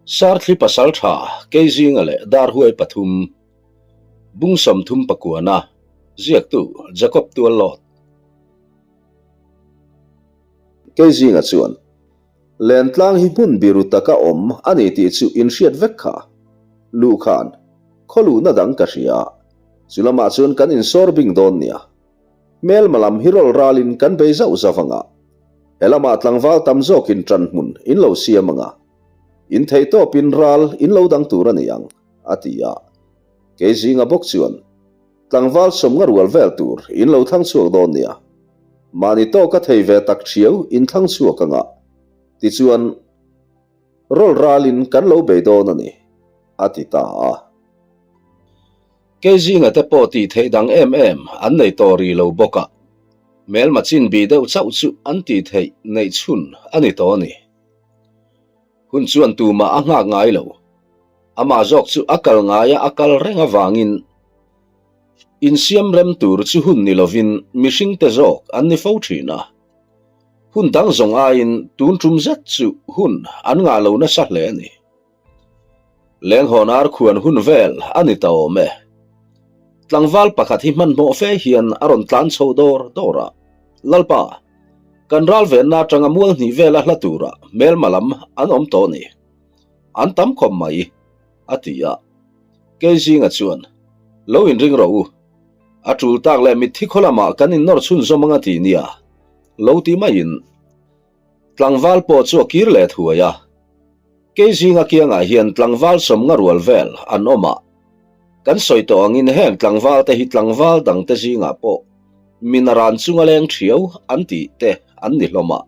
Sarthli pasaltha Keizinga leh Darhuai pathum, Bung 30 pakuana, ziaktu Jacob Tuallawt. Keizinga chuan, Lentlang hi hmun biru taka awm a ni tih chu in hriat vek kha. Luhkhan, khaw luhna dang ka hria. Chu lamah chuan kan insawr bing dawn nia. Hmelma lam hi rawl ralin kan bei zauh zauh ang a, he lamah tlangval tam zawkin ṭan hmun in lo siam ang a, in theih tawpin ral in lo dang tur a ni ang, a ti a. Kei zinga bawk chuan, Tlangval sawmnga rual vel tur in lo thlang chhuak dawn nia, mahni tawka thei ve tak ṭhiau in thlang chhuak ang a, tichuan rawl ralin kan lo bei dawn a ni, a ti ta a. Kei zinga te pawh tih theih dang em em an nei tawh rih lo bawk a, hmelma chin bih deuh chauh chu an tih theih neih chhun a ni tawh a ni. Hun chuan tumah a nghak ngai lo. Amah zawk chu a kal ngaia a kal reng avangin insiam rem tur chu hun ni lovin mihringte zawk an ni fo thin a. Hun dang zawng aiin tun tum zet chu hun an ngah lo nasa hle a ni. Lenghawn ar khuan hun vel a ni ta awm e. Tlangval pakhat hi hmanhmawh fe hian a rawn tlan chho dawr dawr a, Lalpa, kan ral venna atanga mual hnih vela hla turah hmelma lam an awm tawh ni. An tam khawp mai, a ti a. Keizinga chuan, Lo inring rawh u. A tul tak leh mitthi khaw lamah kan innawr chhunzawm anga ti nia, lo ti maiin tlangval pawh chu a kir leh thuai a. Kei zinga kiangah hian tlangval sawmnga rual vel an awm a, kan sawi tawh angin heng tlangval te hi tlangval dangte zingah pawh min a ran chunga leng thiau an tih te an ni hlawm a.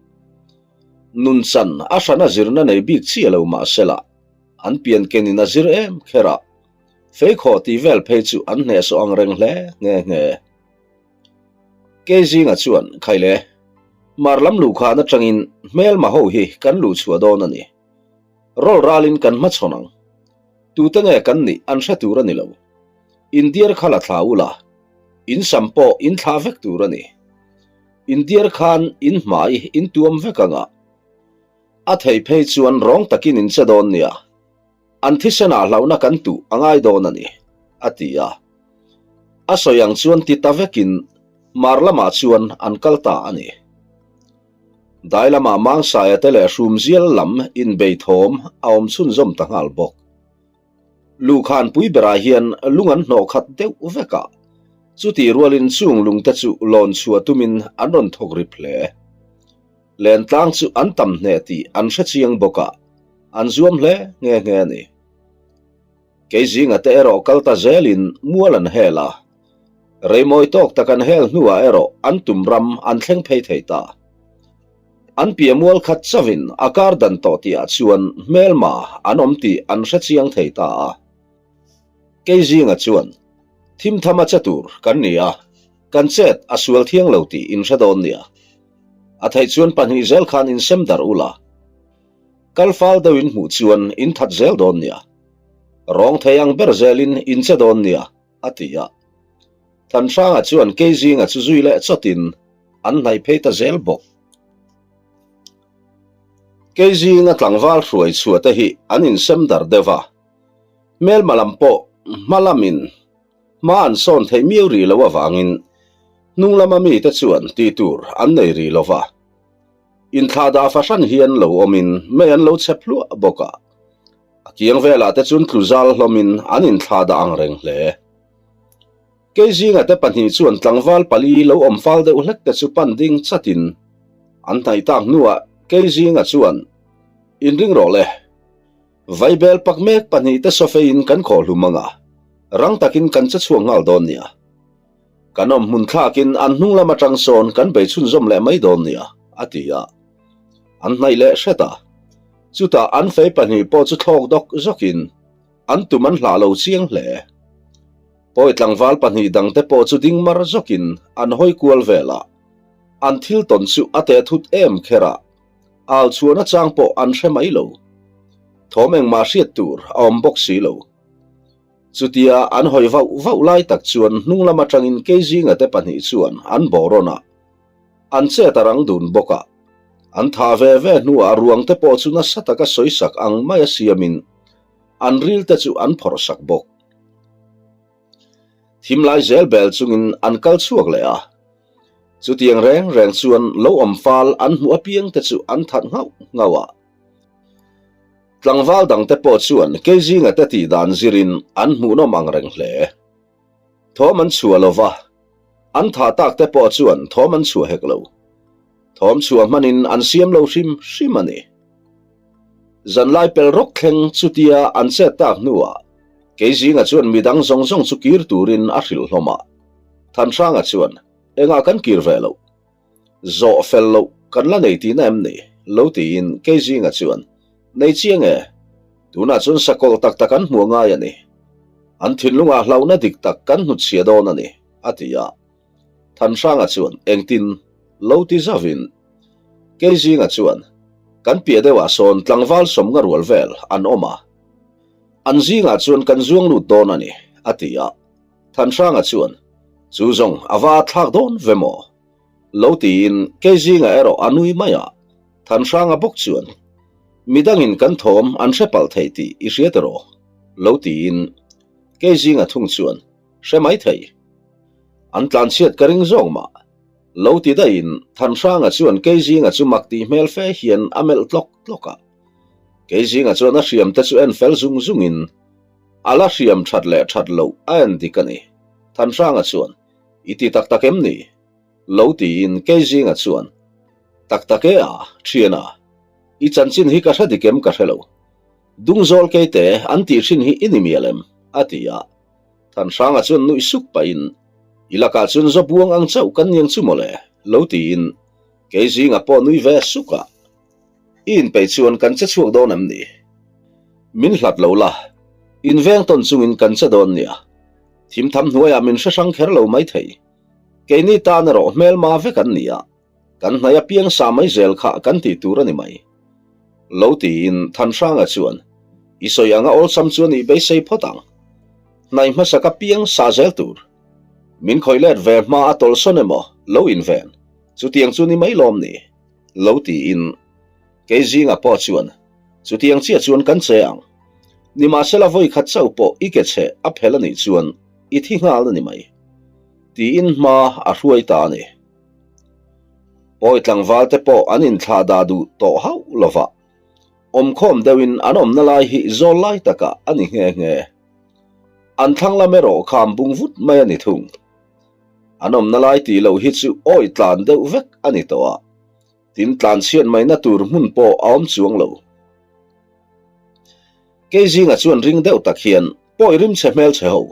Nunchan a hrana zirna nei bik chiah lo mah sela, an piankenin a zir em kher a, feikhawh tih vel phei chu an hnehsawh ang reng hle nghe nghe. Kei zinga chuan, Khaile, mar lam luhkhan atangin hmelma ho hi kan luh chhuah dawn a ni. Rawl ralin kan hmachhawn ang. Tute nge kan nih an hre tur a ni lo. Indiar kha la thla ula, in sam pawh in thlah vek tur a ni. Indiar khan in hmai in tuam vek ang a, a thei phei chuan rawng takin in che dawn nia. An thisenah hlauhna kan tuh a ngai dawn a ni, a ti a. A sawi ang chuan ti ta vekin mar lamah chuan an kal ta a ni. Dai lamah Mangsaia te leh Hrumzial lam inbei thawm a awm chhunzawm ta nghal bawk. Luhkhanpui berah hian lung an hnawh khat deuh vek a, chutih rualin chung lungte chu lawn chhuah tumin an rawn thawk rip hle. Lentlang chu an tam hneh tih an hre chiang bawk a, an zuam hle nghe nghe a ni. Kei zinga te erawh kal ta zelin mual an hel a, reimawi tawk tak an hel hnuah erawh an tum ram an thleng phei thei ta. An piah mual khat chauhin a kar dan tawh tihah chuan hmelma an awm tih an hre chiang thei ta a. Kei zinga chuan thimthama che tur kan ni a, Kan chet a sual thiang lo tih in hre dawn nia. A theih chuan pahnih zel khan in sem darh ula. Kal fal deuh in hmuh chuan in that zel dawn nia. Rawng thei ang ber zelin in che dawn nia, a ti a. Thanhranga chuan Keizinga chu zui leh chawtin an hnaih phei ta zel bawk. Keizinga tlangval hruai chhuah te hi an insem darh deuh a. Hmelma lam pawh hma lamin Hma an sawn theih miau rih loh avangin hnung lama mite chuan tih tur an nei rih lo va. Inthlahdah fahran hian lo awmin mei an lo chep hluah bawk a. A kiang velah te chuan tlu zal hlawmin an inthlahdah ang reng hle. Kei zinga te pahnih chuan tlangval pali lo awm fal deuh hlek te chu pan ding chatin an hnaih tak hnuah kei zinga chuan inring rawh le. Vaibel pak mek pahnihte sawfeiin kan khawh hlum ang a, rang takin kan che chhuak nghal dawn nia. Kan awm hmun thlakin an hnung lam atang sawn kan bei chhunzawm leh mai dawn nia, a ti a. An hnaih leh hret a. Chutah an fei pahnih pawh chu thlawk dawk zawkin an tum an hlah lo chiang hle. Pawi tlangval pahnih dangte pawh chu ding mar zawkin an hawi kual vel a. An thil tawn chu a teh thut em kher a. Au chhuahna chang pawh an hre mai lo. Thawm engmah hriat tur a awm bawk si lo. Chutia an hawi vauh vauh lai tak chuan hnung lam atangin Keizinga te pahnih chuan an bawh rawn a. An chet a rang dun bawk a. An thah ve ve hnuah ruang te pawh chu nasa taka sawisak ang maia siamin. An ril te chu an phawrh sak bawk. Thim lai zel bel chungin an kal chhuak leh a. Chutiang reng reng chuan lo awm fal an hmuh apiang te chu an that nghauh nghauh a. Tlangval dangte pawh chuan Keizinga te tih dan zirin an hmuhnawm ang reng hle. Thawm an chhuah lo va, an thah tak te pawh chuan thawm an chhuah hek lo. Thawm chhuah hmanin an siam lo hrim hrim a ni. Zanlai pel rawk thleng chutia an chet tak hnuah Keizinga chuan midang zawng zawng chu kir turin a hrilh hlawm a. Thanhranga chuan, Engah kan kir ve loh? Zawh fel loh kan la nei tihna em ni? Lo tiin Keizinga chuan, Nei chiang e, tunah chuan sakawlh tak tak an hmuh ngai a ni. An thinlungah hlauhna dik tak kan hnutchhiah dawn a ni, a ti a. Thanhranga chuan, Engtin? Lo ti zauvin Keizinga chuan, Kan piah deuhah sawn tlangval sawmnga rual vel an awm a, an zingah chuan kan zuang lut dawn a ni, a ti a. Thanhranga chuan, Chu zawng a va thlak dawn ve maw? Lo tiin Keizinga erawh a nui mai a, Thanhranga bawk chuan, Midangin kan thawm an hre palh thei tih i hria tiraw? Lo tiin Keizinga thung chuan, Hre mai thei. An tlanchhiat ka ring zawk mah. Lo ti daihin Thanhranga chuan Keizinga chu mak tih hmel fe hian a melh tlawk tlawk a. Keizinga chuan a hriam te chu en fel zung zungin, A la hriam that leh that loh a en dik a ni. Thanhranga chuan, I ti tak tak em ni? Lo tiin Keizinga chuan, Tak tak e a, thiana. I chanchin hi ka hre dik em ka hre lo. Dungzawl keite an tih hrin hi i ni mial em? a ti a. Thanhranga chuan nuih suk pahin, I lakah chuan Zawbuang ang chauh kan niang chu mawle, lo tiin Keizinga pawh nui ve suk a. I inpeih chuan kan che chhuak dawn em ni? Min hlat lo la, inveng tawn chungin kan che dawn nia. Thimtham hnuaiah min hre hrang kher lo maithei. Keini tan erawh hmelma vek an ni a, kan hnai apiang sa mai zel kha kan tih tur a ni mai. Lo tiin Thanhranga chuan, I sawi anga awlsam chuan i beisei phawt ang. Hnai hmasak apiang sa zel tur. Min khawih let ve hma a tawlhsawn emaw lo inven, chutiang chu ni mai lawm ni? Lo tiin Keizinga pawh chuan, Chutiang chiah chuan kan che ang. Nimahsela vawi khat chauh pawh i ke chhe a phel a nih chuan i thi nghal a ni mai. Tiin hma a hruai ta a ni. Pawi tlangval te pawh an inthlah dah duh tawh hauh lova, awmkhawm deuhin an awmna lai hi zawl lai takah a ni nghe nghe. An thlang lam erawh kham bung vut mai a ni thung. An awmna lai tih loh hi chu awi tlan deuh vek a ni tawh a, tin tlan chhiat maina tur hmun pawh a awm chuang lo. Keizinga chuan ring deuh tak hian, Pawi rim chhe hmel chhe ho,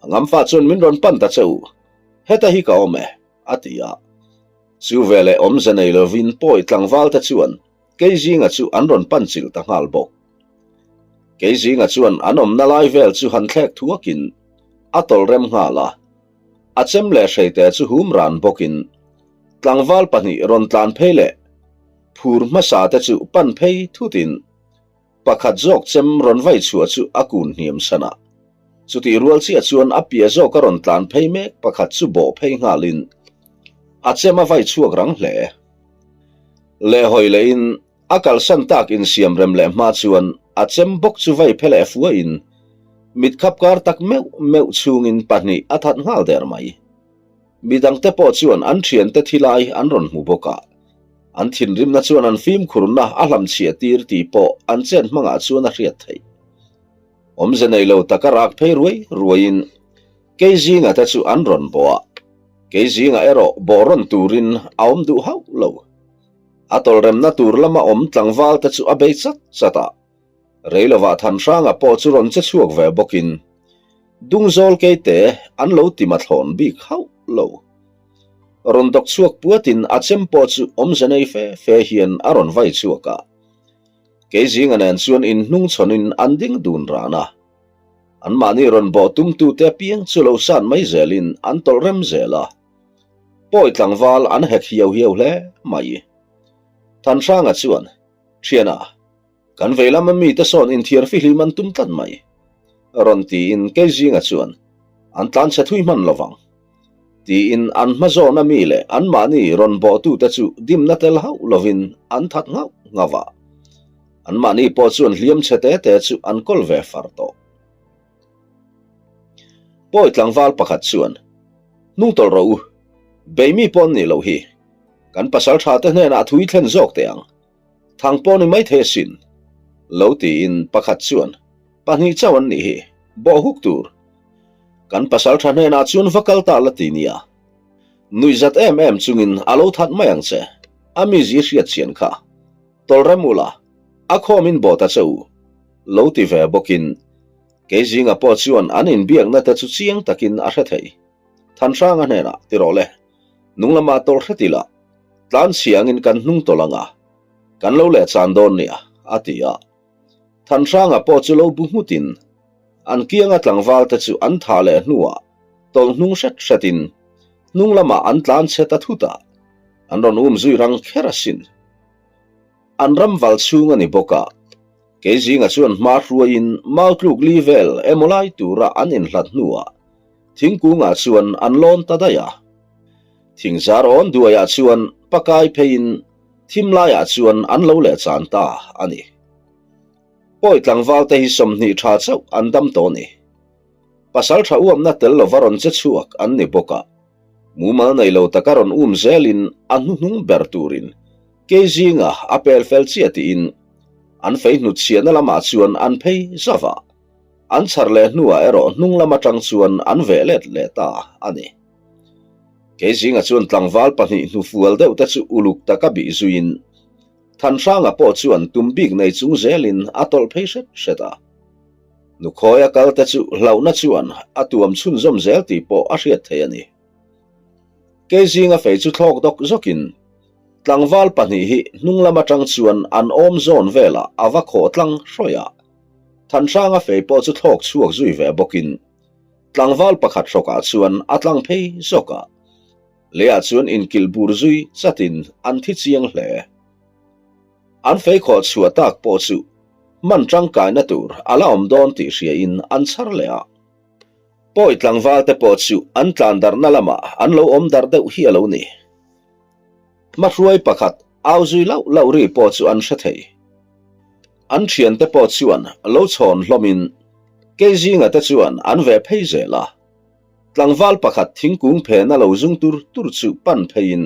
a ngamfa chuan min rawn pan ta che u, heta hi ka awm e, a ti a. Chu veleh awmze nei lovin pawi tlangval te chuan Keizinga chu an rawn pan chilh ta nghal bawk. Keizinga chuan an awmna lai vel chu han thlek thuakin a tawlh rem nghal a, a chem leh hreite chu hum ran bawkin tlangval pahnih rawn tlan phei leh phur hmasa te chu pan phei thutin pakhat zawk chem rawn vai chhuah chu a kun hniam san a. Chutih rual chiah chuan a piah zawk a rawn tlan phei mek pakhat chu bawh phei nghalin a chem a vai chhuak rang hle. Leh hawi lehin a kalsan tak insiam rem leh hma chuan a chem bawk chu vai phe leh fuahin mit khap kar tak meuh meuh chhungin pahnih a that nghal der mai. Midangte pawh chuan an thiante thi lai an rawn hmu bawk a, an thinrimna chuan an fimkhurna a hlamchhiah tir tih pawh an chet hmangah chuan a hriat theih. Awmze nei lo taka rak phei ruai ruaiin Keizinga te chu an rawn bawh a, Keizinga erawh bawh rawn turin a awm duh hauh lo. A tawlremna tur lama awm tlangval te chu a bei chat chat a, rei lovah Thanhranga pawh chu rawn che chhuak ve bawkin Dungzawl keite an lo ti mathlawn bik hauh lo. Rawn dawk chhuak puatin a chem pawh chu awmze nei fe fe hian a rawn vai chhuak a, Keizinga nen chuan inhnung chhawnin an ding dun ran a. Anmahni rawn bawh tumtute apiang chu lo san mai zelin an tawlh rem zel a. Pawi tlangval an hek hiau hiau hle mai. Thanhranga chuan, Thiana, kan vei lama mite sawn inthiar fihlim an tum tlat mai. Rawn tiin Keizinga chuan, An tlanchhe thui hman lovang. Tiin an hma zawna mi leh anmahni rawn bawhtute chu dimna tel hauh lovin an that nghauh nghauh a. Anmahni pawh chuan hliam chhe te te chu an kawl ve far tawh. Pawi tlangval pakhat chuan, Hnung tawlh rawh u, bei mi pawh an nih loh hi. Kan pasal tha te hnenah thu i thlen zawk teh ang. Thang pawh ni mai thei asin. Lo tiin pakhat chuan, Pahnih chauh an nih hi, bawh huk tur. Kan pasal tha hnenah chuan va kal ta la ti nia. Nuihzat em em chungin a lo that mai ang che, a mizi hriat chian kha. Tawlrem ula, a khawmin bawh ta che u. Lo ti ve bawkin, kei zinga pawh chuan an inbiakna te chu chiang takin a hre thei. Thanhranga hnenah, Ti rawh le, nung lamah tawlh hret ila, tlan chhiangin kan hnung tawlh ang a, kan lo leh chan dawn nia, a ti a. Thanhranga pawh chu lo bu nghutin, an kianga tlangval te chu an thah leh hnuah tawlh hnung hret hretin hnung lamah an tlan chhe ta thut a, an rawn um zui rang kher asin. An ram val chhung a ni bawk a, kei zinga chuan hma hruaiin mau tluk li vel emaw lai tura an inhlat hnuah thingkungah chuan an lawn ta daih a. Thingzar awn duaiah chuan pakai pheiin thim laiah chuan an lo leh chan ta a ni. Pawi tlangval te hi 20 tha chauh an dam tawh a ni. Pasal tha uamna tel lova rawn che chhuak an ni bawk a. Mumal nei lo taka rawn um zelin a hnuhnung ber turin kei zinga a pel fel chiah tiin an fei hnutchhiahna lamah chuan an phei zauh a. An chhar leh hnuah erawh hnung lam atang chuan an veh let leh ta a ni. Kei zinga chuan tlangval pahnih hnufual deuh te chu uluk taka bih zuiin Thanhranga pawh chuan tum bik nei chung zelin a tawlh phei hret hret a. Nukhawi a kal te chu hlauhna chuan a tuam chhunzawm zel tih pawh a hriat theih a ni. Kei zinga fei chu thlawk dawk zawkin tlangval pahnih hi hnung lam atang chuan an awm zawn velah a va khawh tlang hrawih a. Thanhranga fei pawh chu thlawk chhuak zui ve bawkin tlangval pakhat hrawkah chuan a tlang phei zawk a. Leiah chuan inkilh bur zui chatin an thi chiang hle. An fei khawh chhuah tak pawh chu hman tangkaina tur a la awm dawn tih hriain an chhar leh a. Pawi tlangval te pawh chu an tlan darhna lamah an lo awm darh deuh hi a lo ni. Hmahruai pakhat au zui lauh lauh ri pawh chu an hre thei. An thiante pawh chuan lo chhawn hlawmin kei zinga te chuan an ve phei zel a. Tlangval pakhat thingkung phena lo zung tur tur chu pan pheiin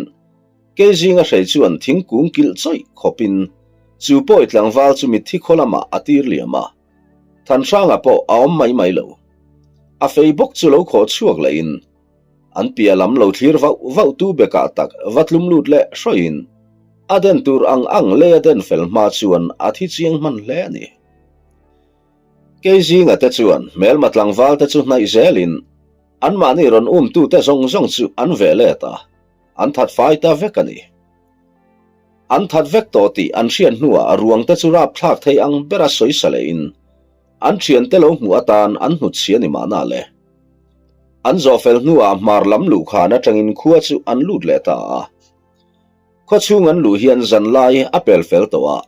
kei zinga hrei chuan thingkung kilh chawih khawpin chu pawi tlangval chu mitthi khaw lamah a tir liam a. Thanhranga pawh a awm mai mai lo. A fei bawk chu lo khawh chhuak lehin an piah lam lo thlir vauh vauh tu bekah tak va tlum lut leh hrawihin a den tur ang ang lei a den fel hma chuan a thi chiang hman hle a ni. Kei zinga te chuan hmelma tlangval te chu hnaih zelin anmahni rawn umtute zawng zawng chu an veh let a, an that fai ta vek a ni. An that vek tawh tih an hriat hnuah ruang te chu rapthlak thei ang bera sawisa lehin an thiante lo hmuh atan an hnutchhia ni mahna le. An zawh fel hnuah hmar lam luhkhan atangin khua chu an lut leh ta a. Khaw chhung an luh hian zan lai a pel fel tawh a,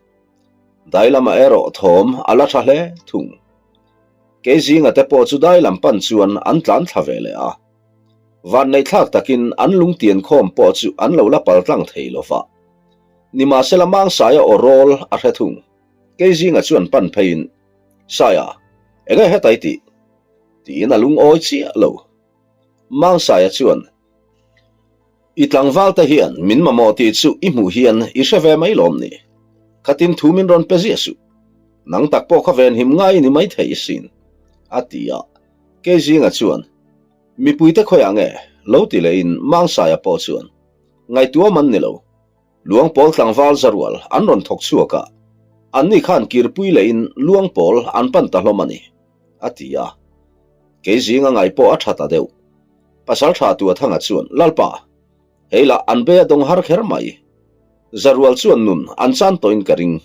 dai lamah erawh thawm a la tha hle thung. Kei zinga te pawh chu dai lam pan chuan an tlan thla ve leh a. Vanneihthlak takin an lungtian khawm pawh chu an lo la pal tlang thei lo va. Nimahsela Mangsaia aw rawl a hre thung. Kei zinga chuan pan pheiin, Saia, enge hetai tih? tiin a lungawi chiah lo. Mangsaia chuan, I tlangval te hian min mamawh tih chu i hmuh hian i hre ve mai lawm ni? Khatin thu min rawn pe ziah suh. Nang tak pawh kha venhim ngai i ni mai thei sin, a ti a. Kei zinga chuan, Mipuite khawiah nge? lo ti lehin Mangsaia pawh chuan, Ngaihtuam an ni lo. Luangpawl tlangval zarual an rawn thawk chhuak a, anni khan kirpui lehin Luangpawl an pan ta hlawm a ni, a ti a. Kei zinga ngai pawh a tha ta deuh. Pasal tha Tuathanga chuan, Lalpa, hei lah an bei a dawng har kher mai. Zarual chuan nun an chan tawhin ka ring.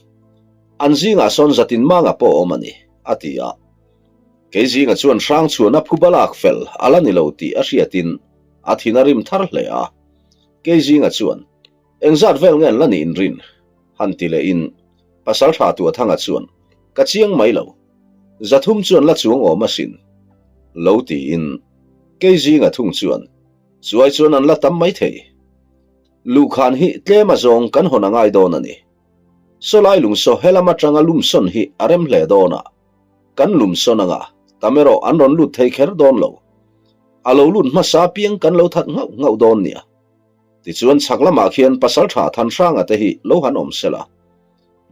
An zingah sawn zatin manga pawh a awm a ni, a ti a. Kei zinga chuan hrang chhuan a phuba lak fel a la ni lo tih a hriatin a thin a rim thar hle a. Kei zinga chuan, Engzat vel nge an la nih inrin? han ti lehin Pasal tha Tuathanga chuan, Ka chiang mai lo. 300 chuan la chuang awm asin. Lo tiin kei zinga thung chuan, Chuai chuan an la tam mai thei. Luhkhan hi tlem a zawng kan hawn a ngai dawn a ni. Sawlai lungsaw helam atanga lumsawn hi a rem hle dawn a, kan lumsawn anga tam erawh an rawn lut thei kher dawn lo. A lo lut hmasa apiang kan lo that nghauh nghauh dawn nia. Tichuan chhak lamah khian Pasaltha Thanhranga te hi lo han awm sela.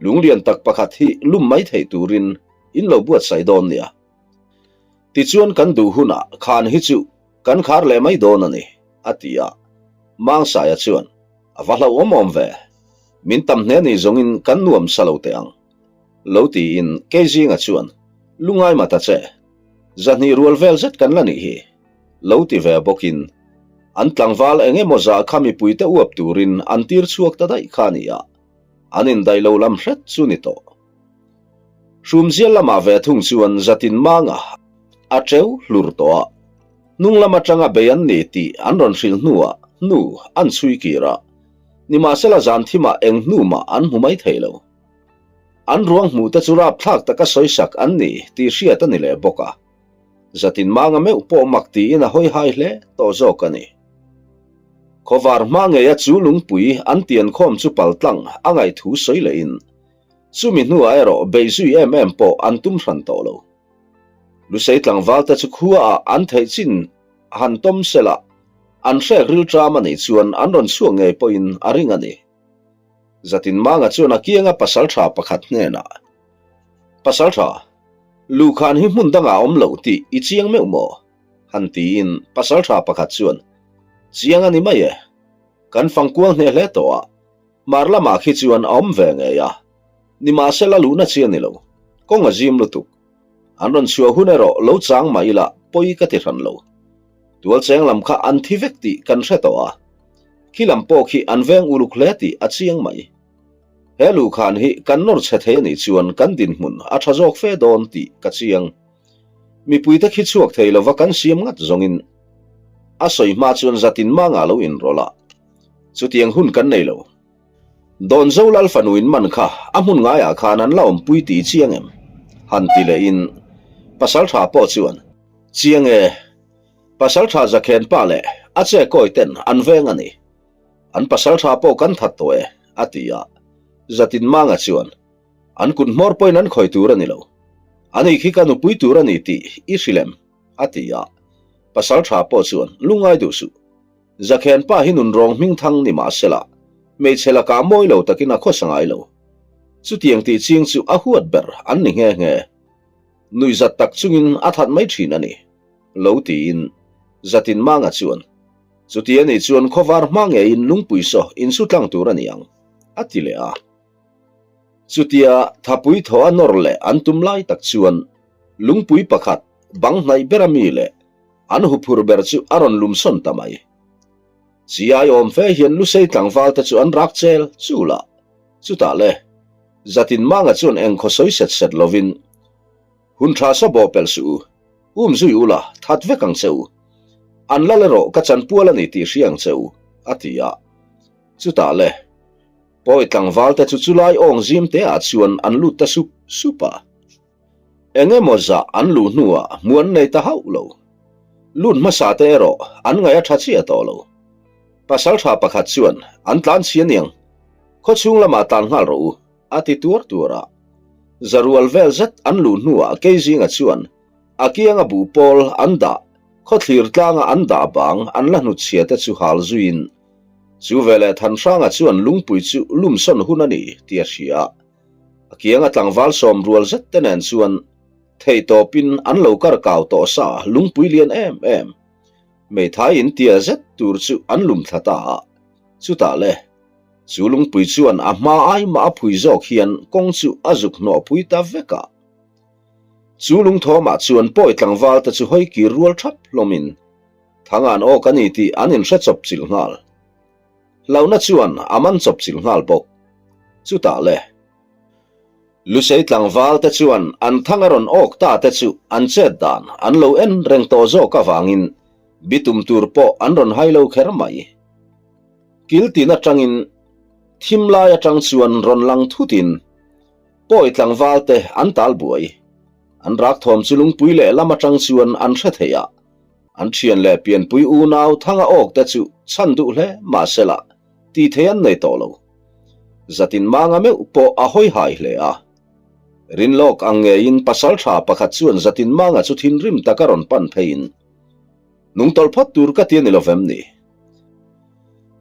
Lunglian tak pakhat hi lum mai theih turin in lo buatsaih dawn nia. Tichuan kan duh hunah khan hi chu kan khar leh mai dawn a ni, a ti a. Mangsaia chuan, A va hlauhawm awm ve, min tam hne ni zawngin kan nuam sa lo teh ang, lo tiin Keizinga chuan, Lungai mah ta che, zahnih rual vel zet kan la nih hi, lo ti ve bawkin an tlangval eng emaw zah kha mipuite uap turin an tir chhuak ta daih kha a ni a, an indaih lo lam hret chu ni tawh. Hrumzial lamah ve thung chuan zatin manga a teu hlur tawh a, hnung lam atanga bei an ni tih an rawn hrilh hnuah hnu an chhui kir a, nimahsela zan thimah eng hnu mah an hmu mai thei lo. An ruang hmuh te chu rapthlak taka sawisak an ni tih hriat a ni leh bawk a, zatin manga meuh pawh mak tiin a hawi hai hle tawh zawk a ni. Khawvar hma ngeia chu lungpui an tiankhawm chu paltlang a ngaihthu sawi lehin, Chumi hnuah erawh beih zui em em pawh an tum hran tawh lo. Lusei tlangval te chu khuaah an theih chin han tawm sela, an hrek rilṭam a nih chuan an rawn chhuak ngei pawhin a ring a ni. Zatinmanga chuan a kianga pasalṭha pakhat hnenah, Pasalṭha, luhkhan hi hmun dangah a awm loh tih i chiang meuh maw? han tiin pasalṭha pakhat chuan, Chiang a ni mai e. Kan fangkual hneh hle tawh a, Hmar lamah khi chuan a awm ve ngei a, nimahsela luhna chi a ni lo, kawng a zim lutuk. An rawn chhuah hun erawh lo chang mah ila pawi ka ti hran lo. Tualcheng lam kha an thi vek tih kan hre tawh a, khi lam pawh khi an veng uluk hle tih a chiang mai. He luhkhan hi kan nawr chhe thei a nih chuan kan dinhmun a tha zawk fe dawn tih ka chiang. Mipuite khi chhuak thei lova kan siam ngat zawngin a sawi hma chuan zatin mangah lo inrawlh a, Chutiang hun kan nei lo. Dawnzo Lal fanu in man kha a hmun ngaiah khan an la awmpui tih chiang em? Han ti lehin Pasaltha pawh chuan, Chiang e, Pasaltha Zakhen pa leh a che kawi ten an veng a ni. An Pasaltha pawh kan that tawh e, a ti a. Zatinmanga chuan, An kut hmawr pawhin an khawi tur a ni lo. Ani khi ka nupui tur a ni tih i hrilh em? a ti a. Pasaltha pawh chuan, Lungngai duh suh. Zakhen pa hi nunrawng hmingthang ni mahsela, hmeichhe lakah mawi lo takin a khawsa ngai lo. Chutiang tih ching chu a huat ber an ni nghe nghe. Nuihzat tak chungin a that mai thin a ni, lo tiin Zatin Manga chuan, Chuti a nih chuan khawvar hma ngeiin lungpui saw insu tlang tur a ni ang, a ti leh a. Chutia thapui thaw a nawr leh an tum lai tak chuan lungpui pakhat bang hnaih ber a mi leh An huphur ber chu a rawn lum sawn ta mai. Chiai awm fe hian Lusei tlangval te chu an rak chel chul a, chutah le, Zatin Manga chuan engkhaw sawi set set lovin, Hun tha sa bawh pelh suh u, um zui ula, that vek ang che u. An lal erawh ka chanpual a ni tih hria ang che u, a ti a. Chutah le, Pawi tlangval te chu chulai awng zim te ah chuan an lut ta sup sup a. Eng emaw zah an luh hnuah hmu an nei ta hauh lo. Lut hmasa te erawh an ngaih a tha chiah tawh lo. Pasaltha pakhat chuan an tlan chhi aniang, khaw chhung lamah tlan nghal rawh u, a ti tuar tuar a. Zarual vel zet an luh hnuah Keizinga chuan a kianga buh pawl an dah, khawthlir tlanga an dah bang an la hnutchhia te chu hal zuiin chu veleh Thanhranga chuan lungpui chu lumsawn hun a ni tih a hria. A kianga tlangval sawm rual zet te nen chuan theihtawpin an lo kar kau tawh sa lungpui lian em em. Meithai in tia zet tur chu an lum thla ta a, chutah le, chu lungpui chuan a hma ai mah a phui zawk hian kawng chu a zuk hnawh pui ta vek a. Chu lungthawmah chuan pawi tlangval te chu hawi kir rual thap hlawmin Thangan aw ka ni tih an inhre chawp chilh nghal. Hlauhna chuan a man chawp chilh nghal bawk. Chutah le, Lusei tlangval te chuan an thang a rawn awk ta te chu an chet dan an lo en reng tawh zawk avangin bitum tur pawh an rawn hai lo kher mai. Kil tin atangin thim lai atang chuan rawn lang thutin Pawi tlangval te an tal buai. An rak thawm chu lungpui leh lam atang chuan an hre thei a. An thian leh pianpui unau thanga awk te chu chhan duh hle mahsela tih thei an nei tawh lo. Zatin manga meuh pawh a hawi hai hle a. Rinlawk ang ngeiin pasaltha pakhat chuan Zatin manga chu thinrim taka rawn pan pheiin, Nungtawlh phawt tur ka ti a ni lovem ni?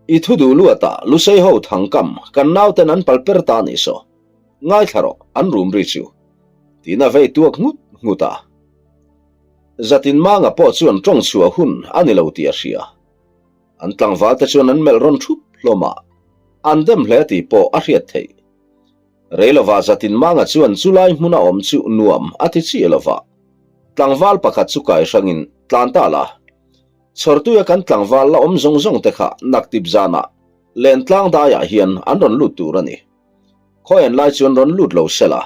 I thu duh luatah Lusei ho thangkam kan nauten an pal per ta ni saw. Ngaithla rawh, an rum ri chu. Tiin a vei tuak nghut nghut a. Zatin manga pawh chuan tawng chhuah hun a ni lo tih a hria. An tlangval te chuan an melh rawn thup hlawm a, an dem hle tih pawh a hriat theih. Rei lovah Zatin manga chuan chulai hmuna awm chu nuam a ti chiah lova. Tlangval pakhat chu kai hrangin tlan ta la. Chhawrtuia kan tlangval la awm zawng zawng te kha naktip zanah Lentlang daiah hian an rawn lut tur a ni. Khawian lai chuan rawn lut lo se la,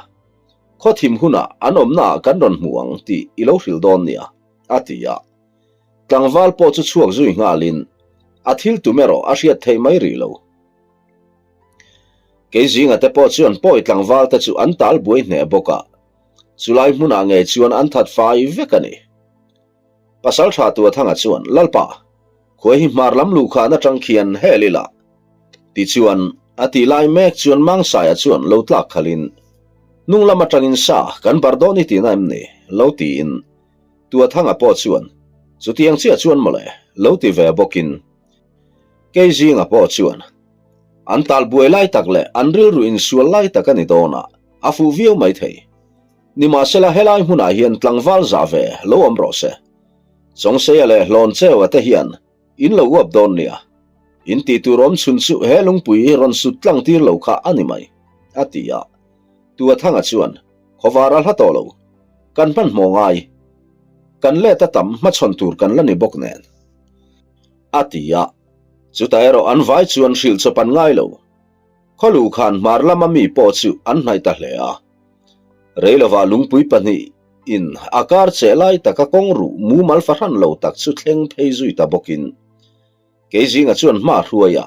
khaw thim hunah an awmnaah kan rawn hmu ang tih i lo hrilh dawn nia, a ti a. Tlangval pawh chu chhuak zui nghalin a thil tum erawh a hriat theih mai rih lo. Kei zinga te pawh chuan pawi tlangval te chu an tal buai hneh bawk a, chulai hmunah ngei chuan an that fai vek a ni. Pasaltha Tuathanga chuan, Lalpa, khuai hi hmar lam luhkhan atang khian hel ila. Tichuan, a tih lai mek chuan Mangsaia chuan lo tlak khalhin, Hnung lam atangin sa kan bar dawn i tihna em ni? lo tiin Tuathanga pawh chuan, Chutiang chiah chuan mawle, lo ti ve bawkin Kei zinga pawh chuan, An tal buai lai tak leh an rilru insual lai tak a ni dawn a, a fuh viau maithei. Nimahsela helai hmunah hian tlangval zah ve lo awm rawh se. Chawngseia leh Hlawncheua te hian in lo uap dawn nia. In tih tur awm chhun chu he lungpui rawn sut tlang tir lo kha a ni mai, a ti a. Tuathanga chuan, Khawvar a hla tawh lo. Kan hmanhmawh ngai. Kan let a tam hmachhawn tur kan la ni bawk nen. A ti a. Chutah erawh an vai chuan hrilh chawp an ngai lo. Khawlu khan hmar lama mi pawh chu an hnaih ta hle a. Reilovah lungpui pahnih in a kar cheh lai taka kawng ruh mumal fahran lo tak chu thleng phei zui ta bawkin Keizinga chuan hma hruai a,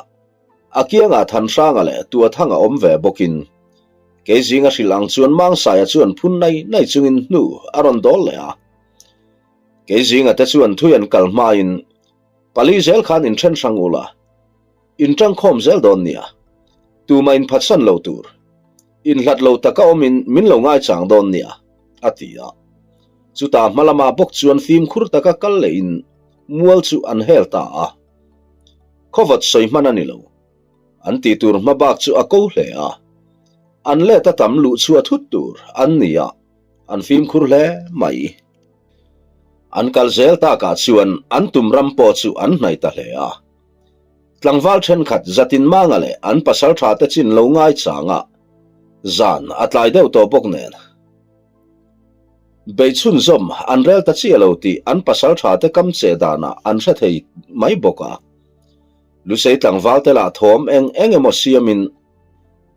a kiangah Thanhranga leh Tuathanga awm ve bawkin Keizinga hrilh ang chuan Mangsaia chuan phun nai nai chungin hnu a rawn dawl leh a. Keizinga te chuan thui an kal hmain pali zel khan inthen hrang ula, Intangkhawm zel dawn nia. Tumah inphatsan lo tur. Inhlat lo taka awmin min lo ngaichang dawn nia, a ti a. Chutah hma lamah bawk chuan fimkhur taka kal lehin mual chu an hel ta a. Khawvat sawi hman a ni lo. An tih tur hma bak chu a ko hle a. An let a tam luh chhuah thut tur an ni a, an fimkhur hle mai. An kal zel takah chuan an tum ram pawh chu an hnaih ta hle a. Tlangval thenkhat Zatin Manga leh an pasal tha te chin lo ngai chang a, zan a tlai deuh tawh bawk nen. Bei chhunzawm an rel ta chiah lo tih an pasal tha te kam che danah an hre thei mai bawk a. Lusei tlangval te lah thawm eng eng emaw siamin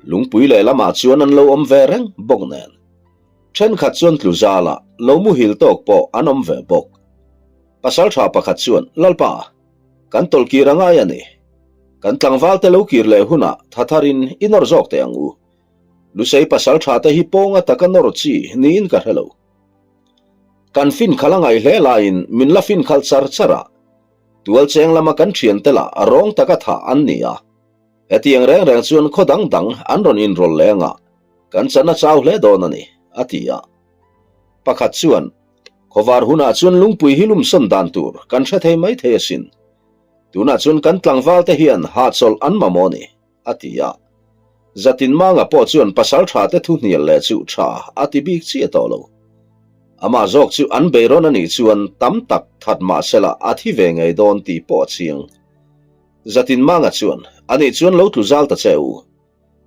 lungpui leh lamah chuan an lo awm ve reng bawk nen. Thenkhat chuan tlu zala lo muhil tawk pawh an awm ve bawk. Pasal tha pakhat chuan, Lalpa! Kan tawlh kir a ngai a ni. Kan tlangval te lo kir leh hunah tha tharin i nawr zawk teh ang u. Lusei pasal tha te hi pawnga taka nawr chi niin ka hre lo. Kan fin khalh a ngaih hle laiin min la fin khalh char char a. Tual cheng lama kan thian te lah rawng taka thah an ni a. Hetiang reng reng chuan khaw dang dang an rawn inrawlh leng a, kan chan a chau hle dawn a ni, a ti a. Pakhat chuan, Khawvar hunah chuan lungpui hi lumsawn dan tur kan hre thei mai thei asin. Tunah chuan kan tlangval te hian hahchawlh an mamawh a ni, a ti a. Zatin Manga pawh chuan pasal tha te thu hnial leh chu tha a ti bik chiah tawh lo. Amah zawk chu an beirawn a nih chuan tam tak that mah sela a thi ve ngei dawn tih pawh a chiang. Zatin Manga chuan, Anih chuan lo tlu zal ta che u.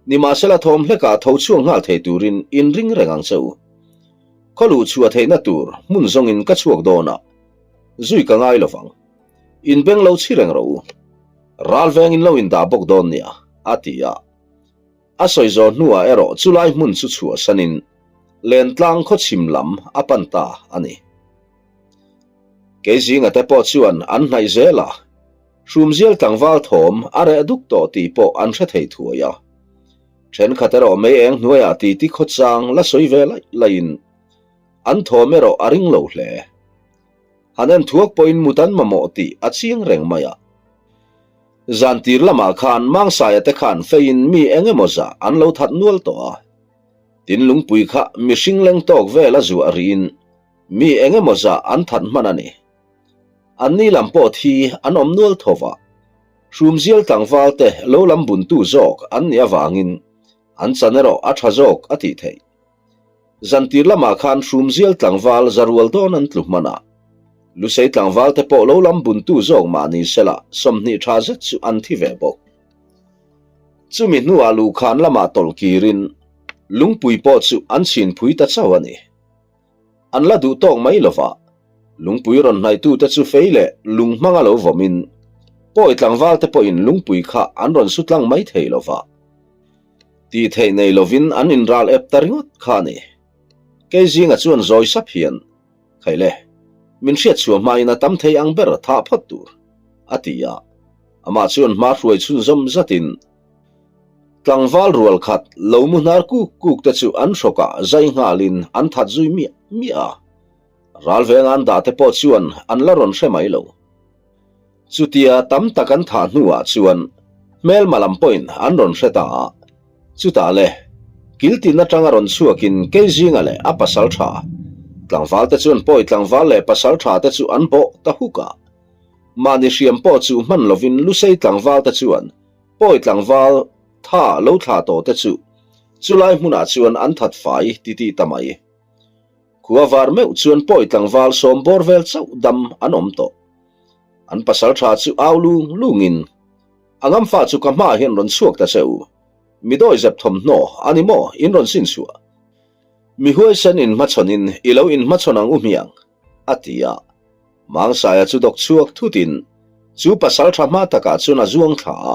Nimahsela thawm hlekah tho chhuak nghal thei turin inring reng ang che u. Khaw luh chhuah theihna tur hmun zawngin ka chhuak dawn a, zui ka ngai lovang. Inbeng lo chhi reng rawh u. Ral vengin lo indah bawk dawn nia, a ti a. A sawi zawh hnuah erawh chulai hmun chu chhuahsanin Lentlang khaw chhim lam a pan ta a ni. Keizinga te pawh chuan an hnaih zel a. Hrumzial tlangval thawm a reh duk tawh tih pawh an hre thei thuai a. Thenkhat erawh mei eng hnuaiah titi khawchang la sawi ve laih laihin an thawm erawh a ring lo hle. Han en thuak pawhin mut an mamawh tih a chiang reng mai a. Zan tir lamah khan Mangsaia te khan feiin mi eng emaw zah an lo that nual tawh a. Tin lungpui kha mihring leng tawk vel a zuah riin mi eng emaw zah an that hman a ni. Anni lam pawh thi an awm nual tho va. Hrumzial tlangval te lo lam buntu zawk an nih avangin an chan erawh a tha zawk a tih theih. Zantir lamah khan Hrumzial tlangval zarual dawn an tlu hman a. Lusei tlangval te pawh lo lam buntu zawk mah ni sela 20 tha zet chu an thi ve bawk. Chumi hnuah luhkhan lamah tawlh kirin lungpui pawh chu an chhinphui ta chauh a ni. An la duh tawk mai lova, lungpui rawn hnaihtute chu fei leh lung hmanga lo vawmin pawi tlangval te pawhin lungpui kha an rawn su tlang mai thei lova. Tih theih nei lovin an inral ep ta ringawt kha a ni. Kei zinga chuan zawi sap hian, Khaile, min hriat chhuah hmain a tam thei ang ber thah phawt tur, a ti a. Amah chuan hma hruai chhunzawm zatin tlangval rual khat lo mu hnar kuk kuk te chu an hrawkah zai nghalin an that zui miah miah a. Ral venga an dah te pawh chuan an la rawn hre mai lo. Chutia tam tak an thah hnuah chuan hmelma lam pawhin an rawn hre ta a, chutah le kiltin atanga rawn chhuakin Keizinga leh a pasal tha tlangval te chuan pawi tlangval leh pasal tha te chu an bawh ta huk a. Mahni hriam pawh chu hman lovin Lusei tlangval te chuan pawi tlangval tha lo thlah tawh te chu chulai hmunah chuan an that fai titih ta mai. Khua var meuh chuan pawi tlangval sawm bawr vel chauh dam an awm tawh. An pasal tha chu au lung lungin, A ngamfa chu ka hmaah hian rawn chhuak ta che u. Mi dawi zep thawmhnaw a ni maw in rawn sin chhuah? Mi huaisen inhmachhawnin i lo inhmachhawn ang u hmiang, a ti a. Mangsaia chu dawk chhuak thutin chu pasal tha hma takah chuan a zuang thla a.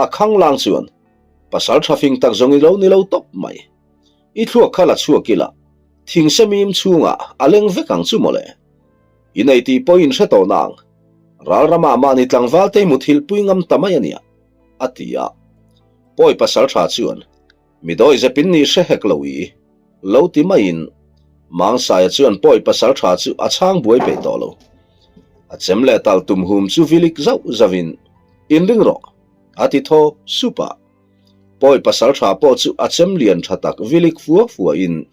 A khanglang chuan, Pasal tha fing tak zawng i lo ni lo tawp mai. I thluak kha la chhuak ila, thingsemim chhungah a leng vek ang chu mawle. I nei tih pawh in hre tawh nang. Ral ramah mahni tlangval te muthilh pui ngam ta mai a nia, a ti a. Pawi pasal tha chuan, Mi dawi zep in nih hre hek lo i, lo ti maiin Mangsaia chuan pawi pasal tha chu a chhang buai peih tawh lo. A chem leh tal tum hum chu vilik zauh zauhin, Inring rawh, a ti thawp sup a. Pawi pasal tha pawh chu a chem lian tha tak vilik fua fuahin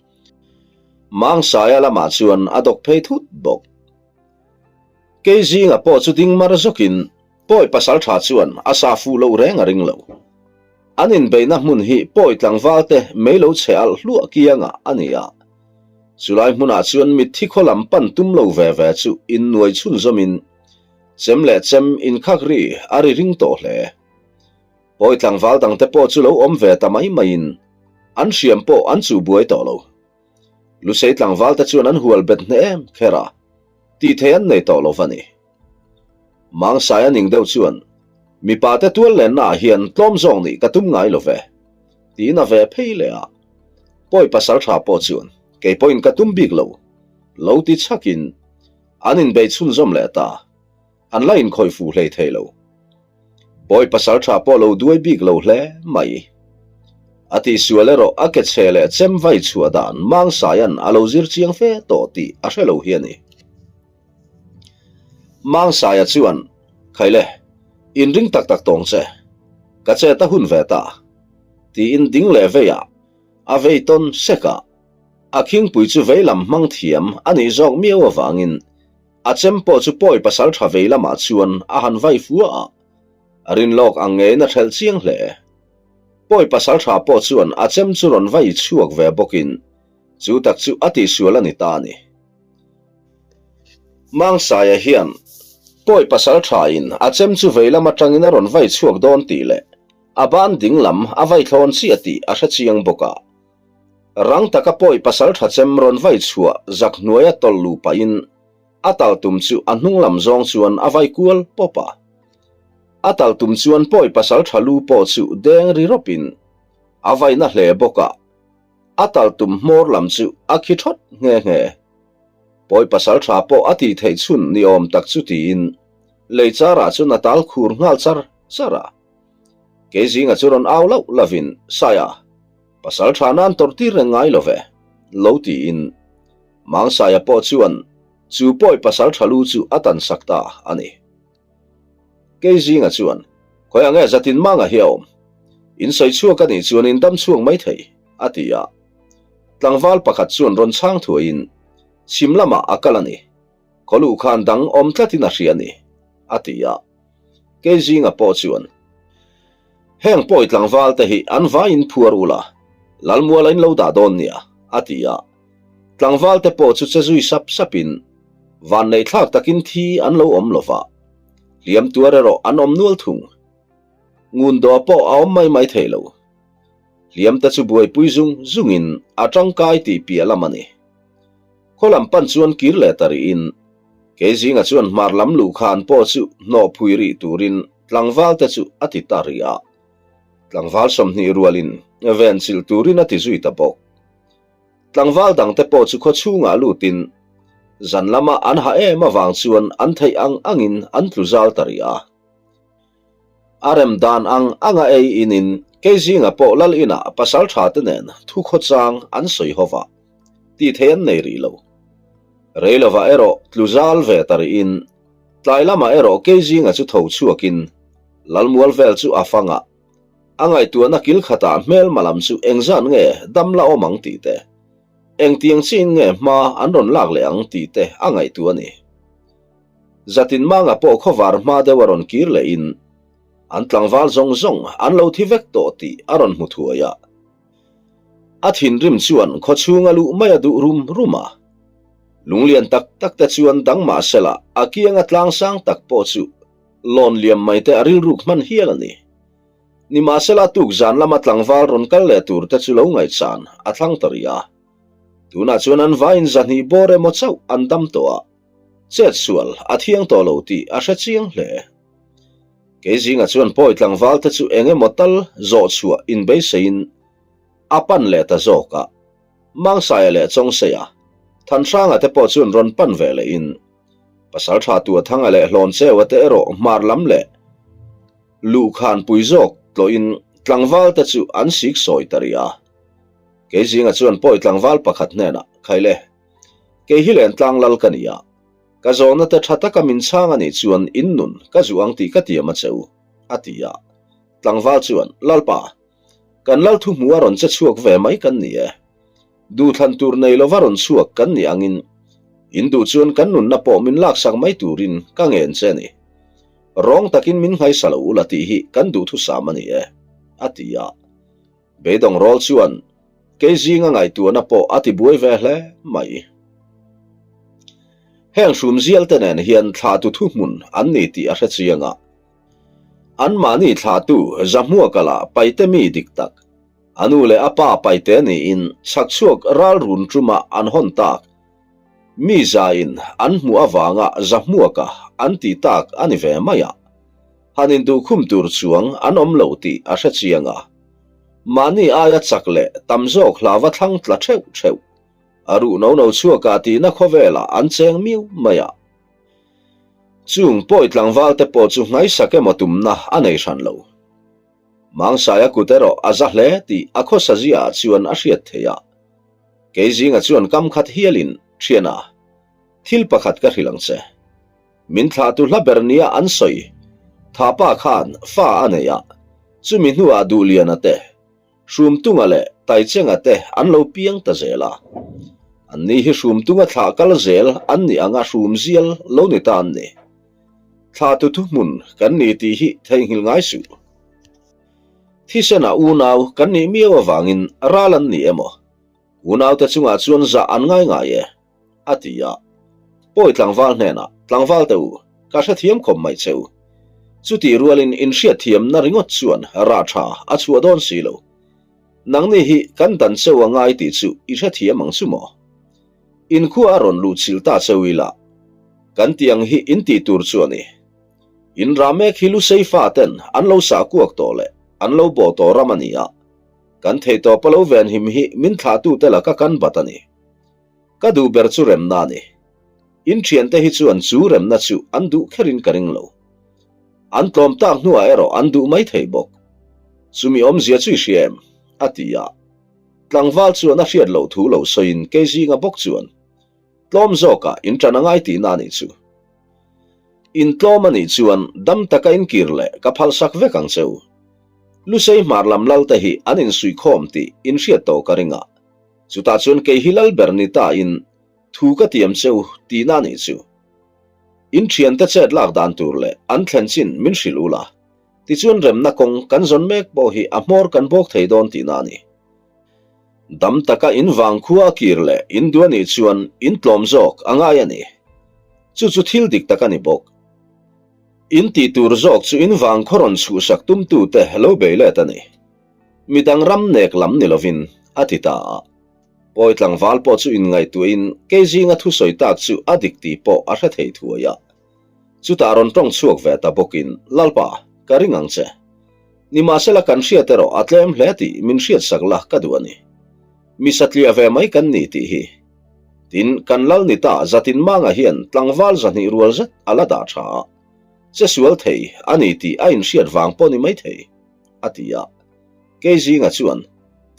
Mangsaia lamah chuan a dawk phei thut bawk. Kei zinga pawh chu ding mar zawkin Pawi pasal tha chuan a sa fuh loh reng a ring lo. An inbeihna hmun hi Pawi tlangval te mei lo chhe alh hluah kiangah a ni a. Chulai hmunah chuan mitthi khaw lam pan tum lo ve ve chu innuai chhunzawmin chem leh chem inkhak ri a ri ring tawh hle. Pawi tlangval dangte pawh chu lo awm ve ta mai maiin an hriam pawh an chuh buai tawh lo. Lusei tlangval te chuan an hual bet hneh em kher a, tih theih an nei tawh lo va ni. Mangsaia ning deuh chuan, Mipa te tual lenna ah hian tlawm zawng nih ka tum ngai lo ve, tiin a ve phei leh a. Pawi pasal tha pawh chuan, Kei pawhin ka tum bik lo, lo ti chhakin an inbei chhunzawm leh ta. An la inkhawih fuh hlei thei lo. Pawi pasal tha pawh lo duai bik lo hle mai. A tihsual erawh a ke chhe leh chem vai chhuah dan Mangsaia'n a lo zir chiang fe tawh tih a hre lo hi a ni. Mangsaia chuan, Khaile, inring tak tak tawng che. Ka chet a hun ve ta. Tiin ding leh veiah a vei tawn sek a. A khingpui chu vei lam hmang thiam a nih zawk miau avangin A chem pawh chu pawi pasal tha vei lamah chuan a han vai fua a, a rin lawk ang ngeiin a hrelh chiang hle. Pawi pasal tha pawh chuan a chem chu rawn vai chhuak ve bawkin chu tak chu a tihsual a ni ta a ni. Mangsaia hian pawi pasal tha in a chem chu vei lam atangin a rawn vai chhuak dawn tih leh a ban ding lam a vai thlawn chiah tih a hre chiang bawk a. Rang taka pawi pasal tha chem rawn vai chhuah zak hnuaia tawlh luh pahin a tal tum chu a hnung lam zawng chuan a vai kual pawp a. A tal tum chuan pawi pasal tha lu pawh chu deng ri rawpin a vai na hle bawk a, a tal tum hmawr lam chu a khi thawt nghe nghe. Pawi pasal tha pawh a tih theih chhun ni awm tak chu tiin lei charah chuan a tal khur nghal char char a. Kei zinga chu rawn au lauh lovin, Saia, pasal tha nan tawrh tir reng ngai lo ve, lo tiin Mangsaia pawh chuan chu pawi pasal tha lu chu a tan sak ta a ni. Kei zinga chuan. Khawiah nge zatin manga hi a awm? In sawi chhuak a nih chuan in dam chhuak mai thei, a ti a. Tlangval pakhat chuan rawn chhang thuaiin, Chhim lamah a kal a ni. Khaw luh khan dang awm tlatin a hria a ni, a ti a. Kei zinga pawh chuan, Heng pawi tlangval te hi an vaiin phuar ula, Lalmuala in lo dah dawn nia, a ti a. Tlangval te pawh chu che zui sap sapin, vanneih thlak takin thi an lo awm lo va, hliam tuar erawh an awm nual thung. Ngun dawh pawh a awm mai mai thei lo. Hliam te chu buaipui zung zungin a tangkai tih piah lam a ni. Khaw lam pan chuan kir leh ta rihin, kei zinga chuan hmar lam luh khan pawh chu hnawh phui rih turin tlangval te chu a ti ta rih a. Tlangval 20 rualin ven chilh turin a ti zui ta bawk. Tlangval dangte pawh chu khaw chhungah lutin zan lama an ha em avang chuan an theih ang angin an tlu zal ta rih a. A rem dan ang anga ei inin kei zinga pawh lal inah pasal tha te nen thu khawchang an sawi ho va, tih theih an nei rih lo. Rei lovah erawh tlu zal ve ta rihin tlai lamah erawh kei zinga chu tho chhuakin Lalmual vel chu a fang a, A ngaihtuahna kil khatah hmelma lam chu engzat nge dam la awm ang tih te, engtiang chiin nge hma an rawn lak leh ang tih te a ngaihtuah a ni. Zatin manga pawh khawvar hma deuh a rawn kir lehin an tlangval zawng zawng an lo thi vek tawh tih a rawn hmu thuai a. A thinrim chuan khawchhung a luh mai a duh rum rum a. Lunglian tak tak te chuan dang mahsela a kianga tlangsang tak pawh chu lawn liam mai te a rilruk hman hial a ni. Nimahsela tuk zan lama tlangval rawn kal leh tur te chu lo ngaihchan a thlang ta rih a. Tunah chuan an vaiin zahnih bawr emaw chauh an dam tawh a, chet sual a thiang tawh lo tih a hre chiang hle. Kei zingah chuan pawi tlangval te chu eng emaw tal zawh chhuah inbeiseiin a pan leh ta zawk a. Mangsaia leh Chawngseia, Thanhranga te pawh chuan rawn pan ve lehin Pasaltha Tuathanga leh Hlawncheua te erawh hmar lam leh luhkhan pui zawk tlawhin tlangval te chu an sik sawi ta rih a. Kei zinga chuan pawi tlangval pakhat hnenah, Khaile, kei hi Lentlang lal ka ni a, ka zawhna te tha taka min chhang a nih chuan in nun ka zuh ang tih ka tiam a che u, a ti a. Tlangval chuan, Lalpa, kan lal thu hmu a rawn che chhuak ve mai kan ni e. Duhthlan tur nei lova rawn chhuak kan nih angin in duh chuan kan nunna pawh min laksak mai turin ka ngen che a ni. Rawng takin min nghaisa lo ula tih hi kan duhthusam a ni e, a ti a. Beidawng rawl chuan kei zinga ngaihtuahna pawh a ti buai ve hle mai. Heng hrumzial te nen hian thlahtu thuhmun an ni tih a hre chiang a. Anmahni thlahtu Zahmuaka lah paite mi dik tak, A nu leh a pa paite niin chhakchhuak ral run ṭuma an hawn tak. Mi zain an hmuh avanga zahmuaka an tih tak a ni ve mai a. Han induhkhum tur chuang an awm lo tih a hre chiang a. Mahni aia chak leh tam zawk hlava thlang tla theuh theuh. A ruh no no chhuakah tihna khawvelah an cheng miau mai a. Chung pawi tlangvalte pawh chu nghaisak emaw tumna a nei hran lo. Mangsaia kut erawh a za hle tih a khawsa ziaah chuan a hriat theih a. Kei zinga chuan kam khat hialin, Thiana, thil pakhat ka hrilh ang che. Min thlahtu hla ber nia an sawi, Thapa khan fa a nei a, chumi hnuah Duhliana te, Hrumtunga leh Taichenga te an lo piang ta zel a. Anni hi Hrumtunga thlah kal zel an nih anga hrumzial lo ni ta an ni. Thlahtu thuhmun kan ni tih hi theihnghilh ngai suh. Thisenah unau kan nih miau avangin ral an ni emaw? Unaute chungah chuan zah an ngai ngai e, a ti a. Pawi tlangval hnenah, Tlangval te u, ka hrethiam khawp mai che u. Chutih rualin inhriatthiamna ringawt chuan rah tha a chhuah dawn si lo. Nangni hi kan dan cheu a ngai tih chu i hrethiam ang chu maw? Inkhua a rawn luh chilh ta cheu ila, kan tih ang hi in tih tur chu a ni. In rah mek hi Lusei fa ten an lo sah kuak tawh leh an lo bawh tawh ram a ni a, kan theihtawp a lo venhim hi min thlahtute laka kan bat a ni. Ka duh ber chu remna a ni. In thiante hi chuan chu remna chu an duh kherin ka ring lo. An tlawm tak hnuah erawh an duh mai thei bawk. Chumi awmzia chu i hria em? a ti a. Tlangval chuan a hriat loh thu lo sawiin kei zinga bawk chuan tlawm zawkah in ṭan a ngai tihna a nih chu. In tlawm a nih chuan dam taka in kir leh ka phalsak vek ang che u. Lusei hmar lam lal te hi an insuihkhawm tih in hriat tawh ka ring a. Chutah chuan kei hi lal ber ni ta in thu ka tiam che u tihna a nih chu. In thiante chet lak dan tur leh an thlen chin min hrilh ula, tichuan remna kawng kan zawn mek pawh hi a hmawr kan bawk thei dawn tihna a ni. Dam taka in vang khua a kir leh in duh a nih chuan in tlawm zawk a ngai a ni. Chu chu thil dik tak a ni bawk. In tih tur zawk chu in vang khaw rawn chhuhsak tumtute lo bei let a ni. Midang ram nek lam ni lovin, a ti ta a. Pawi tlangval pawh chu inngaihtuahin kei zinga thusawi tak chu a dik tih pawh a hre thei thuai a. Chutah rawn tawng chhuak ve ta bawkin, Lalpa, ka ring ang che. Nimahsela kan hriat erawh a tlem hle tih min hriatsak la ka duh a ni. Mi satliah ve mai kan ni tih hi. Tin, kan lal ni ta zatin manga hian tlangval 200 rual zet a la dah tha a, che sual thei a ni tih a inhriat vang pawh ni maithei, a ti a. Kei zinga chuan,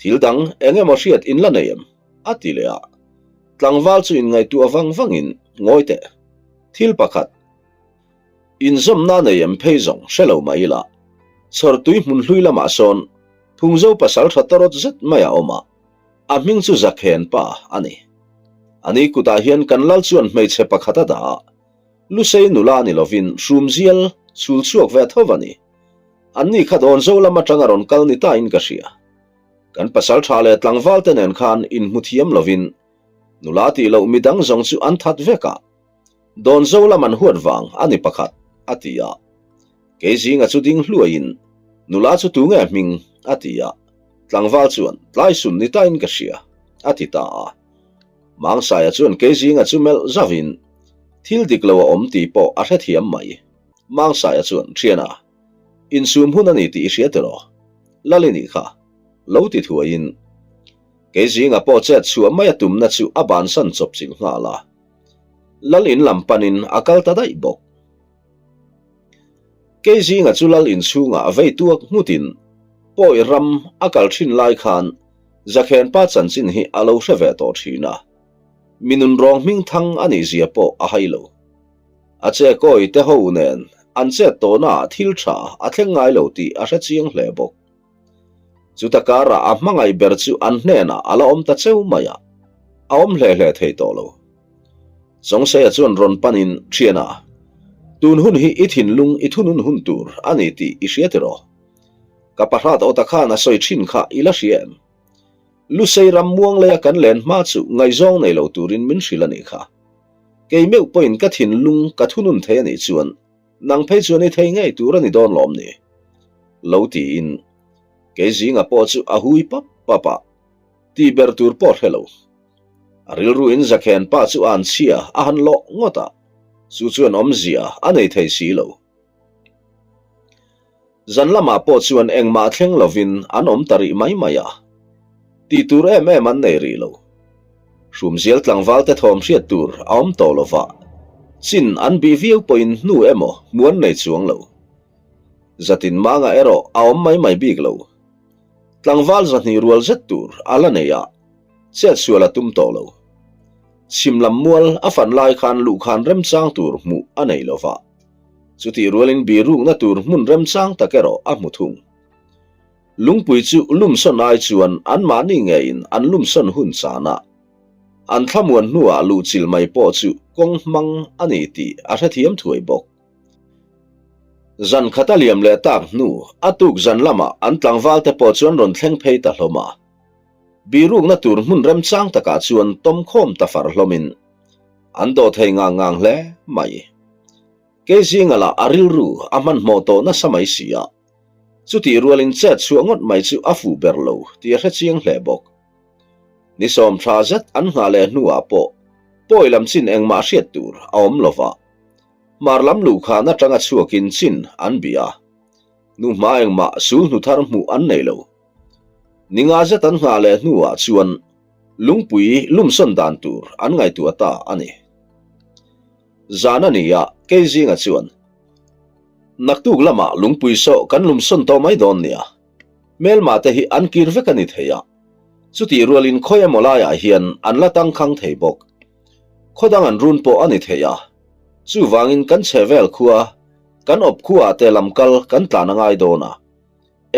Thil dang eng emaw hriat in la nei em? a ti leh a. Tlangval chu inngaihtuah vang vangin, Ngawi teh, thil pakhat, inzawmna nei em phei zawng hre lo mai ila, chhawrtui hmun hlui lamah sawn Phungzo pasal tha tawrawt zet mai a awm a, a hming chu Zakhen pa a ni. Ani kutah hian kan lal chuan hmeichhe pakhat a dah a, Lusei nula ni lovin hrumzial chhul chhuak ve tho a ni. Anni kha Dawnzo lam atanga rawn kal ni tain ka hria. Kan pasal tha leh tlangval te nen khan inhmu thiam lovin nula tih loh midang zawng chu an that vek a, Dawnzo lam an huat vang a ni pakhat, a ti a. Kei zinga chu ding hluaiin nula chu tunge hming? a ti a. Tlangval chuan tlaisun ni tain ka hria, a ti ta a. Mangsaia chuan kei zinga chu melh zauhin thil dik lo a awm tih pawh a hrethiam mai. Mangsaia chuan, Thiana, insum hun a ni tih i hria tiraw? Lal i nih kha, lo ti thuaiin kei zinga pawh chet chhuah mai a tumna chu a bansan chawp chilh nghal a. Lal in lam panin a kal ta daih bawk. Kei zinga chu lal inchhungah a vei tuak nghutin pawi ram a kal thin lai khan Zakhenpa chanchin hi a lo hre ve tawh thin a, mi nunrawng hming thang a nih zia pawh a hai lo. A che kawi te ho nen an chet tawhnaah thil tha a thleng ngai lo tih a hre chiang hle bawk. Chuta karah a hmangaih ber chu an hnenah a la awm ta cheu mai a, a awm hle hle thei tawh lo. Chawngseia chuan rawn panin, Thiana, tun hun hi i thinlung i thunun hun tur a ni tih i hria tiraw? Ka pahrat awta khan a sawi thin kha i la hria em? Lusei ram muangleia kan len hma chu ngaihzawng nei lo turin min hrilh a nih kha. Kei meuh pawhin ka thinlung ka thunun thei a nih chuan nang phei chuan i thei ngei tur a ni dawn lawm ni? Lo tiin kei zinga pawh chu a hui pap pap a, tih ber tur pawh hre lo. A rilru in Zakhen pa chu an chhia a han lawh ngawt a, chu chuan awmzia a nei thei si lo. Zan lamah pawh chuan engmah thleng lovin an awm ta rih mai mai a, tih tur em em an nei rih lo. Hrumzial tlangval te thawm hriat tur a awm tawh lo va, chin an bih viau pawhin hnu emaw hmu an nei chuang lo. Zatin manga erawh a awm mai mai bik lo. Tlangval 200 rual zet tur a la nei a, chetsual a tum tawh lo. Chhim lam mual a fan lai khan luhkhan remchang tur hmuh a nei lo va. Chutih rualin birukna tur hmun remchang tak erawh a hmu thung. Lungpui chu lumsawn ai chuan anmahni ngeiin an lumsawn hun chan a, an thlamuan hnuah luhchilh mai pawh chu kawng hmang a ni tih a hrethiam thuai bawk. Zan khat a liam leh tak hnu a tuk zan lamah an tlangvalte pawh chuan rawn thleng phei ta hlawm a. Birukna tur hmun remchang takah chuan tawmkhawm ta far hlawmin an dawh thei ngang ngang hle mai. Kei zinga lah a rilru a hmanhmawh tawh nasa mai si a, chutih rualin chet chhuah ngawt mai chu a fuh ber lo tih a hre chiang hle bawk. Ni sawm tha zet an nghah leh hnuah pawh pawi lam chin engmah hriat tur a awm lo va, hmar lam luhkhan atanga chhuakin chin an bih a, nu hma engmah sul hnu thar hmuh an nei lo. Ni nga zet an nghah leh hnuah chuan lungpui lumsawn dan tur an ngaihtuah ta a ni. Zan a ni a, kei zinga chuan, Naktuk lamah lungpui sawh kan lumsawn tawh mai dawn nia. Hmelma te hi an kir vek a ni thei a, chutih rualin khawi emaw laiah hian an la tangkhang thei bawk. Khaw dang an run pawh a ni thei a. Chuvangin kan chhe vel khua, kan awp khuaah te lam kal kan tlan a ngai dawn a.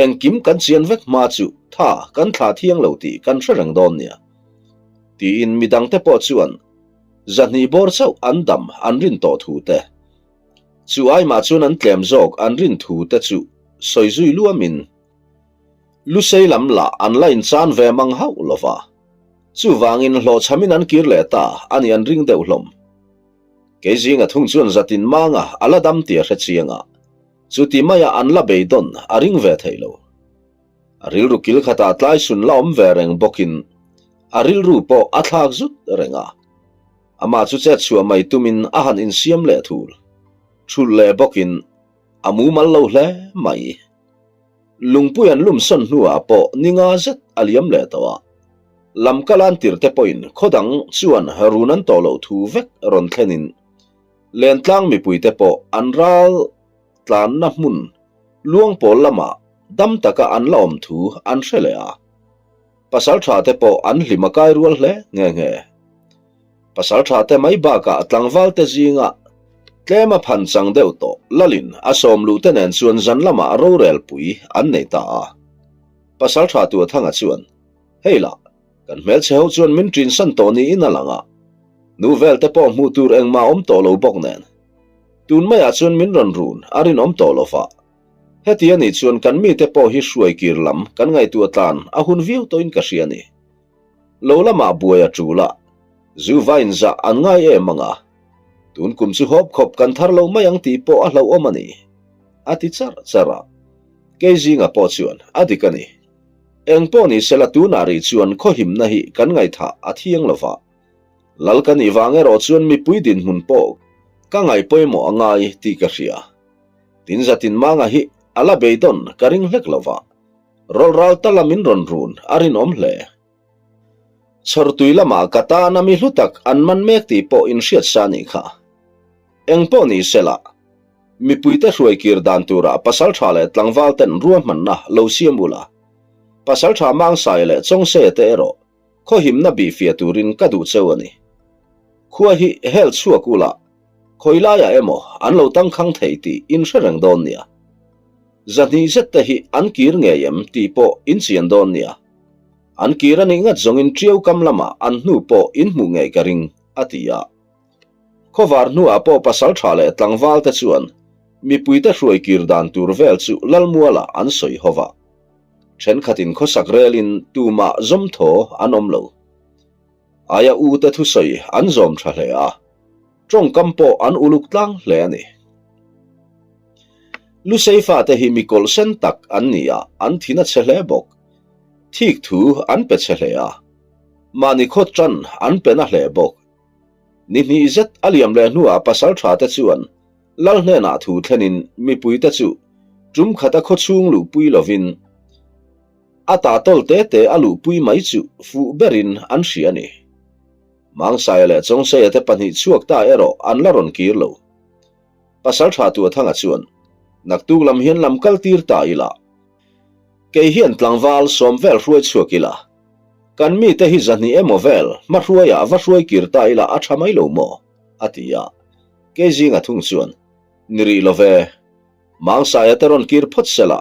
Engkim kan chian vek hma chu tha kan thla thiang lo tih kan hre reng dawn nia. Tiin midangte pawh chuan zahnih bawr chauh an dam an rin tawh thu te, chu aimah chuan an tlem zawk an rin thu te chu sawi zui luamin Lusei lam lah an la inchan ve mang hauh lo va. Chuvangin hlawhchhamin an kir leh ta a nih an ring deuh hlawm. Kei zinga thung chuan zatin manga a la dam tih a hre chiang a, chuti maia an la beidawn a ring ve thei lo. A rilru kil khatah tlaisun la awm ve reng bawkin a rilru pawh a thlak zut reng a. Amah chu chet chhuah mai tumin a han insiam leh thul thulh leh bawkin a mumal lo hle mai. Lungpui an lum sawn hnuah pawh ni nga zet a liam leh tawh a, lamkalan tirte pawhin khaw dang chuan run an tawh loh thu vek rawn thlenin Lentlang mipuite pawh an ral tlanna hmun Luangpawl lamah dam taka an la awm thu an hre leh a, pasaltha te pawh an hlim a kai rual hle nghe nghe. Pasaltha te mai bakah tlangval te zinga tlem a phan chang deuh tawh Lalin a sawm luh te nen chuan zan lamah rorel pui an nei ta a. Pasaltha Tuathanga chuan, Hei lah, kan hmelchhe ho chuan min ṭinsan tawh niin a lang a, nu vel te pawh hmuh tur engmah awm tawh lo bawk nen. Tun maiah chuan min rawn run a rinawm tawh lo va. Heti a nih chuan kan mite pawh hi hruai kir lam kan ngaihtuah tlan a hun viau tawhin ka hria a ni. Lo lamah buai a tul a, zu vain zah an ngai em ang a, tun kum chu hawp khawp kan thar lo mai ang tih pawh a hlauhawm a ni, a ti charh charh a. Kei zinga pawh chuan a dik a ni. Eng pawh ni sela tunah rih chuan khawhimna hi kan ngaihthah a thiang lo va. Lal ka nih vang erawh chuan mipui dinhmun pawh ka ngaih pawimawh a ngai tih ka hria. Tin zatin manga hi a la beidawn ka ring hlek lo va. Rawlral ta lamin rawn run a rinawm hle. Chhawrtui lamah ka tana mi hlu tak an man mek tih pawh inhriat sa nih kha. Eng pawh ni sela, mipuite hruai kir dan turah pasaltha leh tlangval ten ruahmanna lo siam ula, pasaltha Mangsai leh Chawngseia te erawh khawhimna bihfiah turin ka duh cheu a ni. Khua hi hel chhuak ula, khawi laiah emaw an lo tangkhang thei tih inhre reng dawn nia. Zahnih zet te hi an kir ngei em tih pawh in chian dawn nia. An kir a nih ngat zawngin Ṭiau kam lamah an hnu pawh in hmuh ngei ka ring, a ti a. Khawvar hnuah pawh pasal ṭha leh tlangval te chuan mipuite hruai kir dan tur vel chu Lalmualah an sawi ho va. Ṭhenkhatin khawsak relin tumah zawmthaw an awm lo. Aia u te thusawi an zawm tha hle a, tawngkam pawh an uluk tlang hle a ni. Lusei fate hi mi kawlh sen tak an ni a, an thin a chhe hle bawk. Thik thu an pe chhe hle a, mahni khaw tan an pe na hle bawk. Ni hnih zet a liam leh hnuah pasal tha te chuan Lal hnenah thu thlenin mipuite chu tum khata khaw chhung luhpui lovin, A ta tawl te te a luhpui mai chu fuh berin an hria a ni. Mangsaia leh Chawngseia te pahnih chhuak ta erawh an la rawn kir lo. Pasaltha Tuathanga chuan, Naktuk lam hian lam kal tir ta ila. Kei hian tlangval sawm vel hruai chhuak ila. Kan mite hi zahnih emaw vel hmahruaiah va hruai kir ta ila a tha mai lo maw? a ti a. Kei zinga thung chuan, Ni rih lo ve. Mangsaia te rawn kir phawt sela.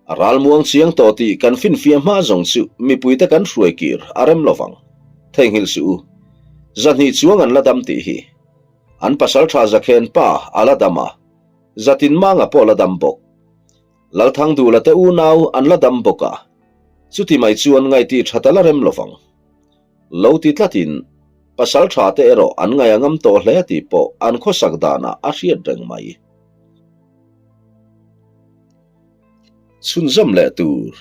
A ralmuang chiang tawh tih kan finfiah hma zawng chu mipuite kan hruai kir a rem lo vang. Theihnghilh suh u. Zahnih chuang an la dam tih hi. An pasaltha Zakhen pa a la dam a, Zatin Manga pawh la dam bawk. Lalthangdula te unau an la dam bawk a, chuti mai chuan ngaih tha ta la rem lo vang. Lo ti tlatin pasaltha te erawh an ngaih a ngam tawh hle tih pawh an khawsak danah a hriat reng mai. Chhunzawm leh tur.